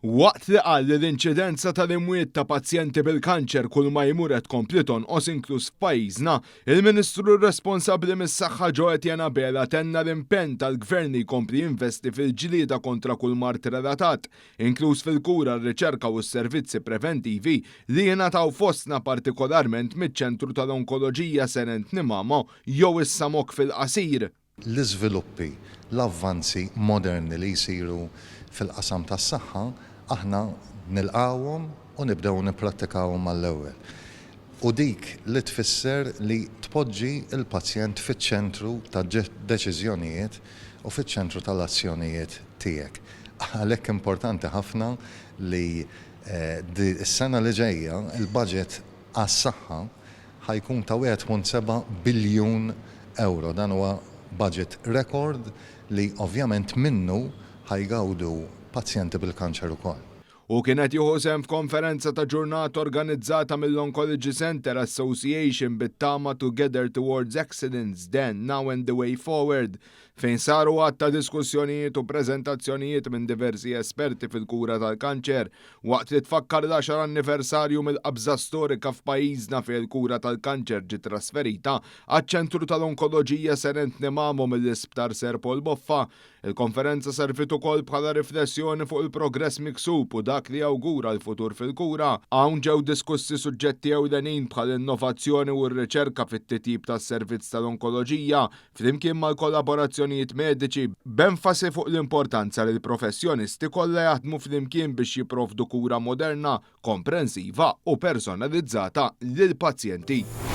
Waqt li qal li l-inċidenza tal-imwiet ta' pazjenti bil-kanċer kull ma jmur qed tkompli tonqos inkluż f'pajjiżna, il-Ministru responsabbli mis-Saħħa Jo Etienne Abela tenna l-impenn tal-Gvern li jkompli jinvesti fil-ġlieda kontra kull mard relatat, inkluż fil-kura, r-riċerka u s-servizzi preventivi li jingħataw fostna partikolarment miċ-Ċentru tal-Onkoloġija Sir Anthony Mamo jew is-SAMOK fil-qasir. L-iżviluppi, l-avvanzi moderni li jsiru fil-qasam tas-saħħa aħna nilqgħuhom u nibdew nipprattikawhom mal-ewwel. U dik li tfisser li tpoġġi l-pazjent fiċ-ċentru tad-deċiżjonijiet u fiċ-ċentru tal-azzjonijiet tiegħek. Għalhekk importanti ħafna li s-sena li ġejja l-budget għas-saħħa ħa jkun ta' 1.7 biljun ewro. Dan huwa budget rekord li ovvjament minnu ħa jgawdu pazjenti bil-kanċer ukoll. Hu kien qed jieħu sehem f'konferenza ta' ġurnata organizzata mill-Oncology Centre Association bit-tema Together Towards Excellence, Then, Now and the Way Forward, fejn saru għadd ta' diskussjonijiet u preżentazzjonijiet minn diversi esperti fil-kura tal-kanċer Waqt li tfakkar l-għaxar anniversarju mill-qabża storika f'pajjiżna fejn il-kura tal-kanċer ġiet trasferita għaċ-Ċentru tal-Onkoloġija Sir Anthony Mamo mill-Isptar Sir Paul Boffa, il-konferenza serviet ukoll bħala riflessjoni fuq il-progress miksub u dak li jawgura l-futur fil-kura. Hawn ġew diskussi suġġetti ewlenin bħall-innovazzjoni u r-riċerka fit-titjib tas-servizz tal-onkoloġija, flimkien mal-kollaborazzjonijiet mediċi, b'enfasi fuq l-importanza li l-professjonisti kollha jaħdmu flimkien biex jipprovdu kura moderna, komprensiva u personalizzata lill-pazjenti.